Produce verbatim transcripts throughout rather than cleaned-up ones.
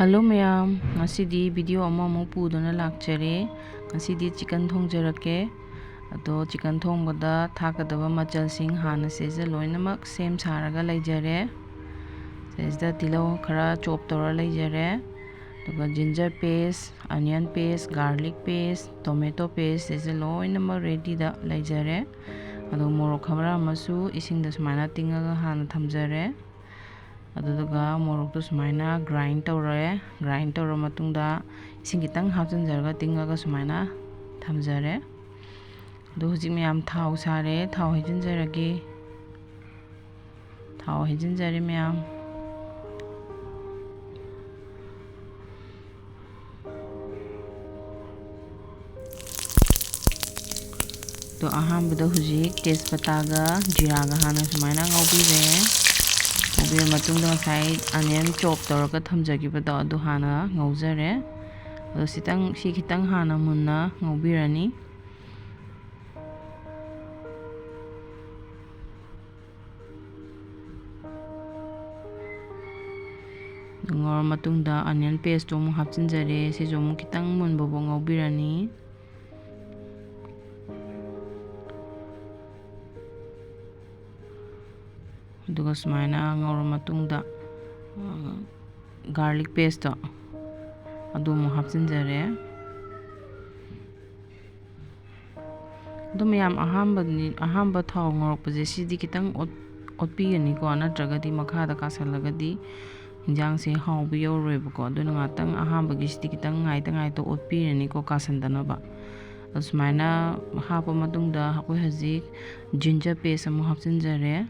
Hello ꯃꯌꯥꯝ, ꯉꯁꯤꯗꯤ video ꯑꯃꯃꯨꯛ ꯄꯨꯗꯨꯅ ꯂꯥꯛꯆꯔꯦ꯫ ꯉꯁꯤꯗꯤ chicken ꯊꯣꯡꯖꯔꯛꯀꯦ꯫ ꯑꯗꯣ chicken ꯊꯣꯡꯕꯗ ꯊꯥꯛꯀꯗꯕ ꯃꯆꯜꯁꯤꯡ ꯍꯥꯟꯅ ꯁꯤꯁꯦ ꯂꯣꯏꯅꯃꯛ ꯁꯦꯝ ꯁꯥꯔꯒ ꯂꯩꯖꯔꯦ꯫ ꯁꯤꯁꯤꯗ ꯇꯤꯜꯍꯧ ꯈꯔ chop ꯇꯧꯔ ꯂꯩꯖꯔꯦ꯫ ꯑꯗꯨꯒ ginger paste, onion paste, garlic paste, tomato paste ꯁꯤꯁꯦ ꯂꯣꯏꯅꯃꯛ readyꯗ ꯂꯩꯖꯔꯦ꯫ ꯑꯗꯣ ꯃꯣꯔꯣꯛ ꯈꯔ ꯑꯃꯁꯨ ꯏꯁꯤꯡꯗ ꯁꯨꯃꯥꯏꯅ ꯇꯤꯡꯉꯒ ꯍꯥꯟꯅ ꯊꯝꯖꯔꯦ꯫ ꯑꯗꯨꯗꯨꯒ ꯃꯣꯔꯣꯛꯇꯨ ꯁꯨꯃꯥꯏꯅ grind ꯇꯧꯔꯦ꯫ Grind ꯇꯧꯔ ꯃꯇꯨꯡꯗ ꯏꯁꯤꯡ ꯈꯤꯇꯪ ꯍꯥꯞꯆꯤꯟꯖꯔꯒ ꯇꯤꯡꯉꯒ ꯁꯨꯃꯥꯏꯅ ꯊꯝꯖꯔꯦ꯫ ꯑꯗꯣ ꯍꯧꯖꯤꯛ ꯃꯌꯥꯝ ꯊꯥꯎ ꯁꯥꯔꯦ, ꯊꯥꯎ ꯍꯩꯖꯤꯟꯖꯔꯒꯦ꯫ ꯊꯥꯎ ꯍꯩꯖꯤꯟꯖꯔꯦ ꯃꯌꯥꯝ꯫ ꯑꯗꯣ ꯑꯍꯥꯟꯕꯗ ꯍꯧꯖꯤꯛ ꯇꯦꯖꯄꯇꯥꯒ ꯖꯤꯔꯥꯒ ꯍꯥꯟꯅ ꯁꯨꯃꯥꯏꯅ ꯉꯧꯕꯤꯔꯦ꯫ ꯉꯧꯕꯤꯔ ꯃꯇꯨꯡꯗ ꯉꯁꯥꯏ onion chop ꯇꯧꯔꯒ ꯊꯝꯖꯈꯤꯕꯗꯣ ꯑꯗꯨ ꯍꯥꯟꯅ ꯉꯧꯖꯔꯦ꯫ ꯑꯗꯣ ꯁꯤꯇꯪ, ꯁꯤ ꯈꯤꯇꯪ ꯍꯥꯟꯅ ꯃꯨꯟꯅ ꯉꯧꯕꯤꯔꯅꯤ꯫ ꯉꯧꯔ ꯃꯇꯨꯡꯗ onion pasteꯇꯨ ꯑꯃꯨꯛ ꯍꯥꯞꯆꯤꯟꯖꯔꯦ꯫ ꯁꯤꯁꯨ ꯑꯃꯨꯛ ꯈꯤꯇꯪ ꯃꯨꯟꯕꯐꯥꯎ ꯉꯧꯕꯤꯔꯅꯤ꯫ ꯑꯗꯨꯒ ꯁꯨꯃꯥꯏꯅ ꯉꯧꯔ ꯃꯇꯨꯡꯗ, ꯑ, garlic pasteꯇꯣ ꯑꯗꯨ ꯑꯃꯨꯛ ꯍꯥꯞꯆꯤꯟꯖꯔꯦ꯫ ꯑꯗꯨ ꯃꯌꯥꯝ, ꯑꯍꯥꯟꯕꯅꯤ, ꯑꯍꯥꯟꯕ ꯊꯥꯎ ꯉꯧꯔꯛꯄꯁꯦ ꯁꯤꯗꯤ ꯈꯤꯇꯪ ꯑꯣꯠ-, ꯑꯣꯠꯄꯤꯒꯅꯤꯀꯣ, ꯅꯠꯇ꯭ꯔꯒꯗꯤ ꯃꯈꯥꯗ ꯀꯥꯁꯜꯂꯒꯗꯤ ꯍꯤꯟꯖꯥꯡꯁꯦ ꯍꯥꯎꯕ ꯌꯧꯔꯣꯏꯕꯀꯣ꯫ ꯑꯗꯨꯅ ꯉꯥꯛꯇꯪ ꯑꯍꯥꯟꯕꯒꯤꯁꯤꯗꯤ ꯈꯤꯇꯪ ꯉꯥꯏꯇ ꯉꯥꯏꯇ ꯑꯣꯠꯄꯤꯔꯅꯤꯀꯣ, ꯀꯥꯁꯟꯗꯅꯕ꯫ ꯑꯗꯨ ꯁꯨꯃꯥꯏꯅ ꯍꯥꯞꯄ ꯃꯇꯨꯡꯗ ꯑꯩꯈꯣꯏ ꯍꯧꯖꯤꯛ ginger paste ꯑꯃꯨꯛ ꯍꯥꯞꯆꯤꯟꯖꯔꯦ꯫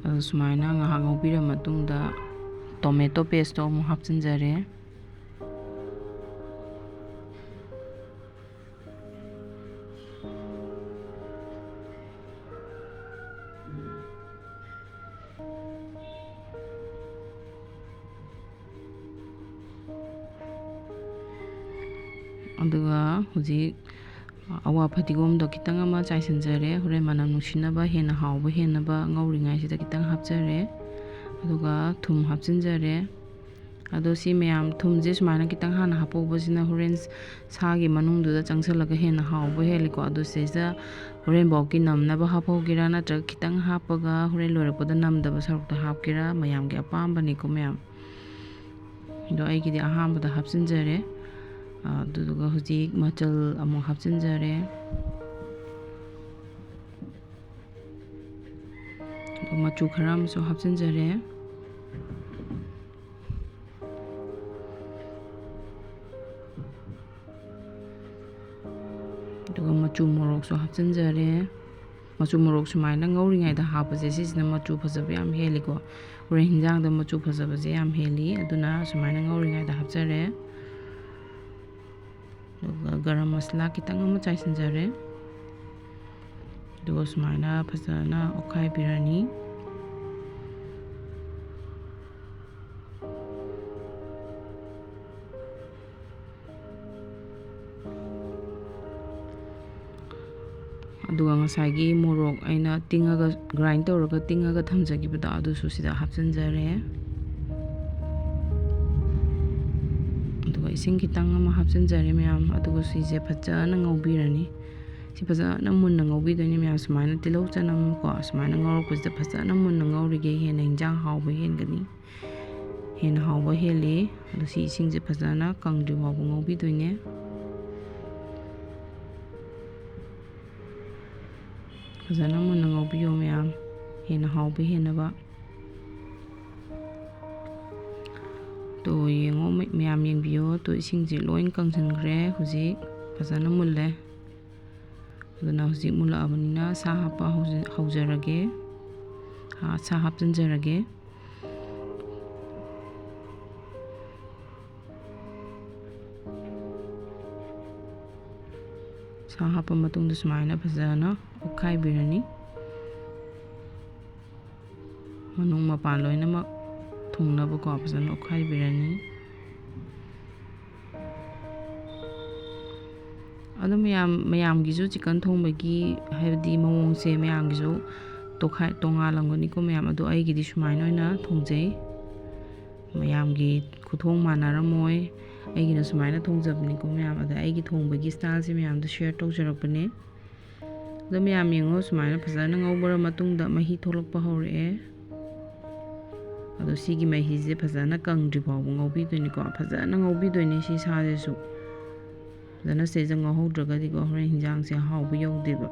ꯑꯗꯨ ꯁꯨꯃꯥꯏꯅ ꯉꯥꯏꯍꯥꯛ ꯉꯧꯕꯤꯔ ꯃꯇꯨꯡꯗ tomato pasteꯇꯣ ꯑꯃꯨꯛ ꯍꯥꯞꯆꯤꯟꯖꯔꯦ꯫ ꯑꯗꯨꯒ ꯍꯧꯖꯤꯛ ꯑꯋꯥ ꯐꯗꯤꯒꯣꯝꯗꯣ ꯈꯤꯇꯪ ꯑꯃ ꯆꯥꯏꯁꯤꯟꯖꯔꯦ꯫ ꯍꯣꯔꯦꯟ ꯃꯅꯝ ꯅꯨꯡꯁꯤꯅꯕ, ꯍꯦꯟꯅ ꯍꯥꯎꯕ ꯍꯦꯟꯅꯕ ꯉꯧꯔꯤꯉꯩꯁꯤꯗ ꯈꯤꯇꯪ ꯍꯥꯞꯆꯔꯦ꯫ ꯑꯗꯨꯒ ꯊꯨꯝ ꯍꯥꯞꯆꯤꯟꯖꯔꯦ꯫ ꯑꯗꯣ ꯁꯤ ꯃꯌꯥꯝ, ꯊꯨꯝꯁꯦ ꯁꯨꯃꯥꯏꯅ ꯈꯤꯇꯪ ꯍꯥꯟꯅ ꯍꯥꯞꯍꯧꯕꯁꯤꯅ ꯍꯣꯔꯦꯟ ꯁꯥꯒꯤ ꯃꯅꯨꯡꯗꯨꯗ ꯆꯪꯁꯤꯜꯂꯒ ꯍꯦꯟꯅ ꯍꯥꯎꯕ ꯍꯦꯜꯂꯤꯀꯣ꯫ ꯑꯗꯣ ꯁꯤꯗꯩꯁꯤꯗ ꯍꯣꯔꯦꯟꯐꯥꯎꯒꯤ ꯅꯝꯅꯕ ꯍꯥꯞꯍꯧꯒꯦꯔꯥ, ꯅꯠꯇ꯭ꯔꯒ ꯈꯤꯇꯪ ꯍꯥꯞꯄꯒ ꯍꯣꯔꯦꯟ ꯂꯣꯏꯔꯛꯄꯗ ꯅꯝꯗꯕ ꯁꯔꯨꯛꯇ ꯍꯥꯞꯀꯦꯔꯥ, ꯃꯌꯥꯝꯒꯤ ꯑꯄꯥꯝꯕꯅꯤꯀꯣ ꯃꯌꯥꯝ꯫ ꯑꯗꯣ ꯑꯩꯒꯤꯗꯤ ꯑꯍꯥꯟꯕꯗ ꯍꯥꯞꯆꯤꯟꯖꯔꯦ꯫ ꯑꯗꯨꯗꯨꯒ ꯍꯧꯖꯤꯛ ꯃꯆꯜ ꯑꯃꯨꯛ ꯍꯥꯞꯆꯤꯟꯖꯔꯦ꯫ ꯑꯗꯣ ꯃꯆꯨ ꯈꯔ ꯑꯃꯁꯨ ꯍꯥꯞꯆꯤꯟꯖꯔꯦ꯫ ꯑꯗꯨꯒ ꯃꯆꯨ ꯃꯣꯔꯣꯛꯁꯨ ꯍꯥꯞꯆꯤꯟꯖꯔꯦ꯫ ꯃꯆꯨ ꯃꯣꯔꯣꯛ ꯁꯨꯃꯥꯏꯅ ꯉꯧꯔꯤꯉꯩꯗ ꯍꯥꯞꯄꯁꯦ, ꯁꯤꯁꯤꯅ ꯃꯆꯨ ꯐꯖꯕ ꯌꯥꯝ ꯍꯦꯜꯂꯤꯀꯣ꯫ ꯍꯣꯔꯦꯟ ꯍꯤꯟꯖꯥꯡꯗ ꯃꯆꯨ ꯐꯖꯕꯁꯦ ꯌꯥꯝ ꯍꯦꯜꯂꯤ, ꯑꯗꯨꯅ ꯁꯨꯃꯥꯏꯅ ꯉꯧꯔꯤꯉꯩꯗ ꯍꯥꯞꯆꯔꯦ꯫ ꯑꯗꯨꯒ ꯒꯔꯝ ꯃꯁꯂꯥ ꯈꯤꯇꯪ ꯑꯃ ꯆꯥꯏꯁꯤꯟꯖꯔꯦ꯫ ꯑꯗꯨꯒ ꯁꯨꯃꯥꯏꯅ ꯐꯖꯅ ꯑꯣꯠꯈꯥꯏꯕꯤꯔꯅꯤ꯫ ꯑꯗꯨꯒ ꯉꯁꯥꯏꯒꯤ ꯃꯣꯔꯣꯛ ꯑꯩꯅ ꯇꯤꯡꯉꯒ, ꯒ꯭ꯔꯥꯏꯟ ꯇꯧꯔꯒ ꯇꯤꯡꯉꯒ ꯊꯝꯖꯈꯤꯕꯗꯣ, ꯑꯗꯨꯁꯨ ꯁꯤꯗ ꯍꯥꯞꯆꯤꯟꯖꯔꯦ꯫ ꯑꯗꯨꯒ ꯏꯁꯤꯡ ꯈꯤꯇꯪ ꯑꯃ ꯍꯥꯞꯆꯤꯟꯖꯔꯦ ꯃꯌꯥꯝ꯫ ꯑꯗꯨꯒ ꯁꯤꯁꯦ ꯐꯖꯅ ꯉꯧꯕꯤꯔꯅꯤ꯫ ꯁꯤ ꯐꯖꯅ ꯃꯨꯟꯅ ꯉꯧꯕꯤꯗꯣꯏꯅꯤ ꯃꯌꯥꯝ꯫ ꯁꯨꯃꯥꯏꯅ ꯇꯤꯜꯍꯧ ꯆꯅꯝ ꯀꯣ, ꯁꯨꯃꯥꯏꯅ ꯉꯧꯔꯛꯄꯁꯤꯗ ꯐꯖꯅ ꯃꯨꯟꯅ ꯉꯧꯔꯤꯒꯩ ꯍꯦꯟꯅ ꯏꯟꯖꯥꯡ ꯍꯥꯎꯕ ꯍꯦꯟꯒꯅꯤ, ꯍꯦꯟꯅ ꯍꯥꯎꯕ ꯍꯦꯜꯂꯤ꯫ ꯑꯗꯣ ꯁꯤ ꯏꯁꯤꯡꯁꯦ ꯐꯖꯅ ꯀꯪꯗ꯭ꯔꯤ ꯐꯥꯎꯕ ꯉꯧꯕꯤꯗꯣꯏꯅꯦ꯫ ꯐꯖꯅ ꯃꯨꯟꯅ ꯉꯧꯕꯤꯌꯣ ꯃꯌꯥꯝ, ꯍꯦꯟꯅ ꯍꯥꯎꯕ ꯍꯦꯟꯅꯕ꯫ ꯇꯣ ꯌꯦꯡꯉꯣ ꯃ-, ꯃꯌꯥꯝ ꯌꯦꯡꯕꯤꯌꯣ꯫ ꯇꯣ ꯏꯁꯤꯡꯁꯦ ꯂꯣꯏ ꯀꯪꯁꯤꯟꯈ꯭ꯔꯦ꯫ ꯍꯧꯖꯤꯛ ꯐꯖꯅ ꯃꯨꯜꯂꯦ꯫ ꯑꯗꯨꯅ ꯍꯧꯖꯤꯛ ꯃꯨꯜꯂꯛꯑꯕꯅꯤꯅ ꯁꯥ ꯍꯥꯞꯄ ꯍꯧꯖ-, ꯍꯧꯖꯔꯒꯦ꯫ ꯍꯥ-, ꯁꯥ ꯍꯥꯞꯆꯤꯟꯖꯔꯒꯦ꯫ ꯁꯥ ꯍꯥꯞꯄ ꯃꯇꯨꯡꯗ ꯁꯨꯃꯥꯏꯅ ꯐꯖꯅ ꯑꯣꯠꯈꯥꯏꯕꯤꯔꯅꯤ꯫ ꯃꯅꯨꯡ ꯃꯄꯥꯟ ꯂꯣꯏꯅꯃꯛ ꯊꯨꯡꯅꯕꯀꯣ ꯐꯖꯅ ꯑꯣꯠꯈꯥꯏꯕꯤꯔꯅꯤ꯫ ꯑꯗꯣ ꯃꯌꯥꯝ, ꯃꯌꯥꯝꯒꯤꯁꯨ ꯆꯤꯛꯀꯟ ꯊꯣꯡꯕꯒꯤ, ꯍꯥꯏꯕꯗꯤ ꯃꯑꯣꯡꯁꯦ ꯃꯌꯥꯝꯒꯤꯁꯨ ꯇꯣꯈꯥꯏ-, ꯇꯣꯉꯥꯜꯂꯝꯒꯅꯤꯀꯣ ꯃꯌꯥꯝ꯫ ꯑꯗꯣ ꯑꯩꯒꯤꯗꯤ ꯁꯨꯃꯥꯏꯅ ꯑꯣꯏꯅ ꯊꯣꯡꯖꯩ꯫ ꯃꯌꯥꯝꯒꯤ ꯈꯨꯊꯣꯡ ꯃꯥꯟꯅꯔꯝꯃꯣꯏ꯫ ꯑꯩꯒꯤꯅ ꯁꯨꯃꯥꯏꯅ ꯊꯣꯡꯖꯕꯅꯤꯀꯣ ꯃꯌꯥꯝ꯫ ꯑꯗ ꯑꯩꯒꯤ ꯊꯣꯡꯕꯒꯤ ꯁ꯭ꯇꯥꯏꯜꯁꯦ ꯃꯌꯥꯝꯗ ꯁꯤꯌꯔ ꯇꯧꯖꯔꯛꯄꯅꯦ꯫ ꯑꯗꯣ ꯃꯌꯥꯝ ꯌꯦꯡꯉꯣ, ꯁꯨꯃꯥꯏꯅ ꯐꯖꯅ ꯉꯧꯕꯔ ꯃꯇꯨꯡꯗ ꯃꯍꯤ ꯊꯣꯛꯂꯛꯄ ꯍꯧꯔꯛꯑꯦ꯫ ꯑꯗꯣ ꯁꯤꯒꯤ ꯃꯍꯤꯁꯦ ꯐꯖꯅ ꯀꯪꯗ꯭ꯔꯤ ꯐꯥꯎꯕ ꯉꯧꯕꯤꯗꯣꯏꯅꯤꯀꯣ꯫ ꯐꯖꯅ ꯉꯧꯕꯤꯗꯣꯏꯅꯤ ꯁꯤ ꯁꯥꯁꯤꯁꯨ꯫ ꯐꯖꯅ ꯁꯤꯗꯩꯁꯤꯗ ꯉꯧꯍꯧꯗ꯭ꯔꯒꯗꯤꯀꯣ, ꯍꯣꯔꯦꯟ ꯍꯤꯟꯖꯥꯡꯁꯦ ꯍꯥꯎꯕ ꯌꯧꯗꯦꯕ꯫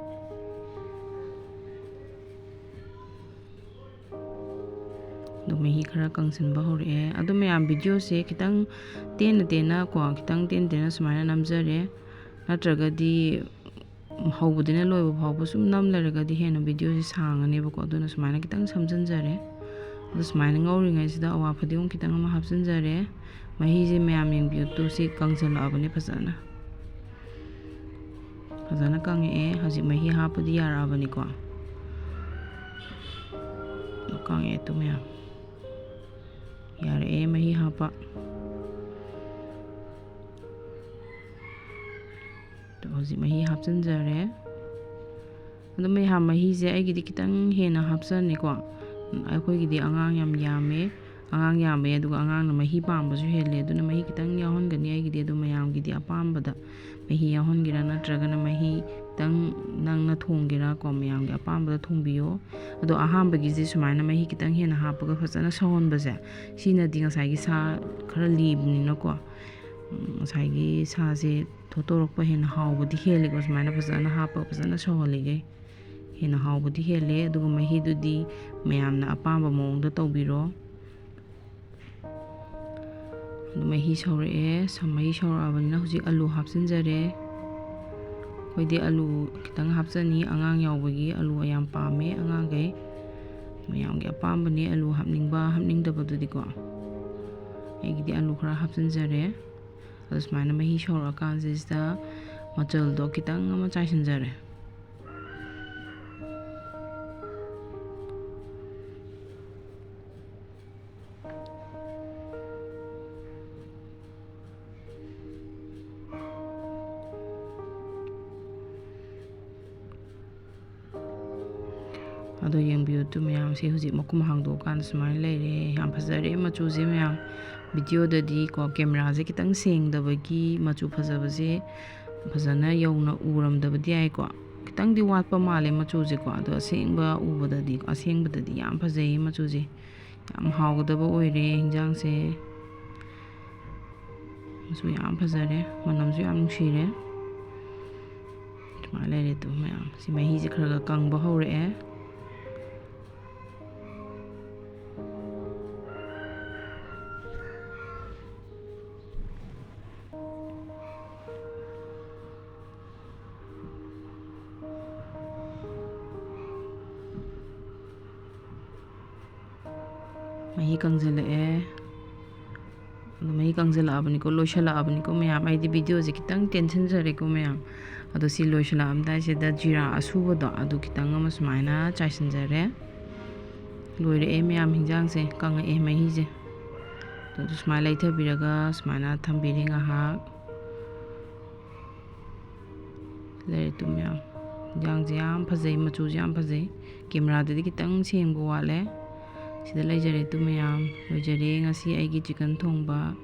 ꯑꯗꯣ ꯃꯍꯤ ꯈꯔ ꯀꯪꯁꯤꯟꯕ ꯍꯧꯔꯛꯑꯦ꯫ ꯑꯗꯣ ꯃꯌꯥꯝ, ꯚꯤꯗꯤꯑꯣꯁꯦ ꯈꯤꯇꯪ ꯇꯦꯟꯅ ꯇꯦꯟꯅ ꯀꯣ, ꯈꯤꯇꯪ ꯇꯦꯟꯅ ꯇꯦꯟꯅ ꯁꯨꯃꯥꯏꯅ ꯅꯝꯖꯔꯦ꯫ ꯅꯠꯇ꯭ꯔꯒꯗꯤ ꯍꯧꯕꯗꯩꯅ ꯂꯣꯏꯕ ꯐꯥꯎꯕ ꯁꯨꯝ ꯅꯝ ꯂꯩꯔꯒꯗꯤ ꯍꯦꯟꯅ ꯚꯤꯗꯤꯑꯣꯁꯦ ꯁꯥꯡꯉꯅꯦꯕꯀꯣ꯫ ꯑꯗꯨꯅ ꯁꯨꯃꯥꯏꯅ ꯈꯤꯇꯪ ꯁꯝꯖꯤꯟꯖꯔꯦ꯫ ꯑꯗꯣ ꯁꯨꯃꯥꯏꯅ ꯉꯧꯔꯤꯉꯩꯁꯤꯗ ꯑꯋꯥ ꯐꯗꯤꯒꯣꯝ ꯈꯤꯇꯪ ꯑꯃ ꯍꯥꯞꯆꯤꯟꯖꯔꯦ꯫ ꯃꯍꯤꯁꯦ ꯃꯌꯥꯝ ꯌꯦꯡꯕꯤꯌꯨ ꯇꯨ, ꯁꯤ ꯀꯪꯁꯤꯜꯂꯛꯑꯕꯅꯦ ꯐꯖꯅ꯫ ꯐꯖꯅ ꯀꯪꯉꯛꯑꯦ꯫ ꯍꯧꯖꯤꯛ ꯃꯍꯤ ꯍꯥꯞꯄꯗꯤ ꯌꯥꯔꯛꯑꯕꯅꯤꯀꯣ꯫ ꯑꯗꯨ ꯀꯪꯉꯛꯑꯦ ꯇꯨ ꯃꯌꯥꯝ꯫ ꯌꯥꯔꯛꯑꯦ ꯃꯍꯤ ꯍꯥꯞꯄ꯫ ꯑꯗꯣ ꯍꯧꯖꯤꯛ ꯃꯍꯤ ꯍꯥꯞꯆꯤꯟꯖꯔꯦ꯫ ꯑꯗꯣ ꯃꯌꯥꯝ, ꯃꯍꯤꯁꯦ ꯑꯩꯒꯤꯗꯤ ꯈꯤꯇꯪ ꯍꯦꯟꯅ ꯍꯥꯞꯆꯅꯤꯀꯣ꯫ ꯑꯩꯈꯣꯏꯒꯤꯗꯤ ꯑꯉꯥꯡ ꯌꯥꯝ ꯌꯥꯝꯃꯦ꯫ ꯑꯉꯥꯡ ꯌꯥꯝꯃꯦ, ꯑꯗꯨꯒ ꯑꯉꯥꯡꯅ ꯃꯍꯤ ꯄꯥꯝꯕꯁꯨ ꯍꯦꯜꯂꯦ꯫ ꯑꯗꯨꯅ ꯃꯍꯤ ꯈꯤꯇꯪ ꯌꯥꯎꯍꯟꯒꯅꯤ ꯑꯩꯒꯤꯗꯤ꯫ ꯑꯗꯨ ꯃꯌꯥꯝꯒꯤꯗꯤ ꯑꯄꯥꯝꯕꯗ ꯃꯍꯤ ꯌꯥꯎꯍꯟꯒꯦꯔꯥ ꯅꯠꯇ꯭ꯔꯒꯅ ꯃꯍꯤ ꯈꯤꯇꯪ ꯅꯪꯅ ꯊꯣꯡꯒꯦꯔꯥ ꯀꯣ, ꯃꯌꯥꯝꯒꯤ ꯑꯄꯥꯝꯕꯗ ꯊꯣꯡꯕꯤꯌꯣ꯫ ꯑꯗꯣ ꯑꯍꯥꯟꯕꯒꯤꯁꯦ ꯁꯨꯃꯥꯏꯅ ꯃꯍꯤ ꯈꯤꯇꯪ ꯍꯦꯟꯅ ꯍꯥꯞꯄꯒ ꯐꯖꯅ ꯁꯧꯍꯟꯕꯁꯦ, ꯁꯤꯅꯗꯤ ꯉꯁꯥꯏꯒꯤ ꯁꯥ ꯈꯔ ꯂꯤꯕꯅꯤꯅꯀꯣ, ꯎꯝ, ꯉꯁꯥꯏꯒꯤ ꯁꯥꯁꯦ ꯊꯣꯠꯇꯣꯔꯛꯄ ꯍꯦꯟꯅ ꯍꯥꯎꯕꯗꯤ ꯍꯦꯜꯂꯦꯀꯣ꯫ ꯁꯨꯃꯥꯏꯅ ꯐꯖꯅ ꯍꯥꯞꯄꯒ ꯐꯖꯅ ꯁꯧꯍꯜꯂꯤꯈꯩ ꯍꯦꯟꯅ ꯍꯥꯎꯕꯗꯤ ꯍꯦꯜꯂꯦ꯫ ꯑꯗꯨꯒ ꯃꯍꯤꯗꯨꯗꯤ ꯃꯌꯥꯝꯅ ꯑꯄꯥꯝꯕ ꯃꯑꯣꯡꯗ ꯇꯧꯕꯤꯔꯣ꯫ ꯑꯗꯨ ꯃꯍꯤ ꯁꯧꯔꯛꯑꯦ꯫ ꯁ-, ꯃꯍꯤ ꯁꯧꯔꯛꯑꯕꯅꯤꯅ ꯍꯧꯖꯤꯛ ꯑꯂꯨ ꯍꯥꯞꯆꯤꯟꯖꯔꯦ꯫ ꯑꯩꯈꯣꯏꯗꯤ ꯑꯂꯨ ꯈꯤꯇꯪ ꯍꯥꯞꯆꯅꯤ, ꯑꯉꯥꯡ ꯌꯥꯎꯕꯒꯤ꯫ ꯑꯂꯨ ꯌꯥꯝ ꯄꯥꯝꯃꯦ ꯑꯉꯥꯡꯈꯩ꯫ ꯃꯌꯥꯝꯒꯤ ꯑꯄꯥꯝꯕꯅꯦ ꯑꯂꯨ ꯍꯥꯞꯅꯤꯡꯕ ꯍꯥꯞꯅꯤꯡꯗꯕꯗꯨꯗꯤꯀꯣ꯫ ꯑꯩꯒꯤꯗꯤ ꯑꯂꯨ ꯈꯔ ꯍꯥꯞꯆꯤꯟꯖꯔꯦ꯫ ꯑꯗꯨ ꯁꯨꯃꯥꯏꯅ ꯃꯍꯤ ꯁꯧꯔꯛꯑꯀꯥꯟꯁꯤꯗ ꯃꯆꯜꯗꯣ ꯈꯤꯇꯪ ꯑꯃ ꯆꯥꯏꯁꯤꯟꯖꯔꯦ꯫ ꯑꯗꯣ ꯌꯦꯡꯕꯤꯌꯨ ꯇꯨ ꯃꯌꯥꯝꯁꯦ, ꯍꯧꯖꯤꯛ ꯃꯈꯨꯝ ꯍꯥꯡꯗꯣꯛꯑꯀꯥꯟꯗ ꯁꯨꯃꯥꯏꯅ ꯂꯩꯔꯦ꯫ ꯌꯥꯝ ꯐꯖꯔꯦ ꯃꯆꯨꯁꯦ ꯃꯌꯥꯝ꯫ ꯚꯤꯗꯤꯑꯣꯗꯗꯤꯀꯣ, ꯀꯦꯃꯦꯔꯥꯁꯦ ꯈꯤꯇꯪ ꯁꯦꯡꯗꯕꯒꯤ ꯃꯆꯨ ꯐꯖꯕꯁꯦ ꯐꯖꯅ ꯌꯧꯅ ꯎꯔꯝꯗꯕꯗꯤ ꯌꯥꯏꯀꯣ꯫ ꯈꯤꯇꯪꯗꯤ ꯋꯥꯠꯄ ꯃꯥꯜꯂꯦ ꯃꯆꯨꯁꯦꯀꯣ꯫ ꯑꯗꯣ ꯑꯁꯦꯡꯕ ꯎꯕꯗꯗꯤ, ꯑꯁꯦꯡꯕꯗꯗꯤ ꯌꯥꯝ ꯐꯖꯩꯌꯦ ꯃꯆꯨꯁꯦ꯫ ꯌꯥꯝ ꯍꯥꯎꯒꯗꯕ ꯑꯣꯏꯔꯦ ꯍꯤꯟꯖꯥꯡꯁꯦ꯫ ꯃꯆꯨ ꯌꯥꯝ ꯐꯖꯔꯦ, ꯃꯅꯝꯁꯨ ꯌꯥꯝ ꯅꯨꯡꯁꯤꯔꯦ꯫ ꯁꯨꯃꯥꯏꯅ ꯂꯩꯔꯦ ꯇꯨ ꯃꯌꯥꯝ꯫ ꯁꯤ ꯃꯍꯤꯁꯦ ꯈꯔ ꯈꯔ ꯀꯪꯕ ꯍꯧꯔꯛꯑꯦ꯫ ꯃꯍꯤ ꯀꯪꯁꯤꯜꯂꯛꯑꯦ꯫ ꯑꯗꯣ ꯃꯍꯤ ꯀꯪꯁꯤꯜꯂꯛꯑꯕꯅꯤꯀꯣ, ꯂꯣꯏꯁꯤꯜꯂꯛꯑꯕꯅꯤꯀꯣ ꯃꯌꯥꯝ꯫ ꯑꯩꯗꯤ ꯚꯤꯗꯤꯑꯣꯁꯦ ꯈꯤꯇꯪ ꯇꯦꯟꯁꯤꯟꯖꯔꯦꯀꯣ ꯃꯌꯥꯝ꯫ ꯑꯗꯣ ꯁꯤ ꯂꯣꯏꯁꯤꯜꯂꯛꯑꯝꯗꯥꯏꯁꯤꯗ ꯖꯤꯔꯥ ꯑꯁꯨꯕꯗꯣ ꯑꯗꯨ ꯈꯤꯇꯪ ꯑꯃ ꯁꯨꯃꯥꯏꯅ ꯆꯥꯏꯁꯤꯟꯖꯔꯦ꯫ ꯂꯣꯏꯔꯛꯑꯦ ꯃꯌꯥꯝ, ꯍꯤꯟꯖꯥꯡꯁꯦ ꯀꯪꯉꯛꯑꯦ ꯃꯍꯤꯁꯦ꯫ ꯑꯗꯣ ꯑꯗꯨ ꯁꯨꯃꯥꯏꯅ ꯂꯩꯊꯕꯤꯔꯒ ꯁꯨꯃꯥꯏꯅ ꯊꯝꯕꯤꯔꯦ ꯉꯥꯏꯍꯥꯛ꯫ ꯂꯩꯔꯦ ꯇꯨ ꯃꯌꯥꯝ, ꯍꯤꯟꯖꯥꯡꯁꯦ ꯌꯥꯝ ꯐꯖꯩ, ꯃꯆꯨꯁꯦ ꯌꯥꯝ ꯐꯖꯩ꯫ ꯀꯦꯃꯦꯔꯥꯗꯗꯤ ꯈꯤꯇꯪ ꯁꯦꯡꯕ ꯋꯥꯠꯂꯦ꯫ ꯁꯤꯗ ꯂꯩꯖꯔꯦ ꯇꯨ ꯃꯌꯥꯝ, ꯂꯣꯏꯖꯔꯦ ꯉꯁꯤ ꯑꯩꯒꯤ ꯆꯤꯛꯀꯟ ꯊꯣꯡꯕ꯫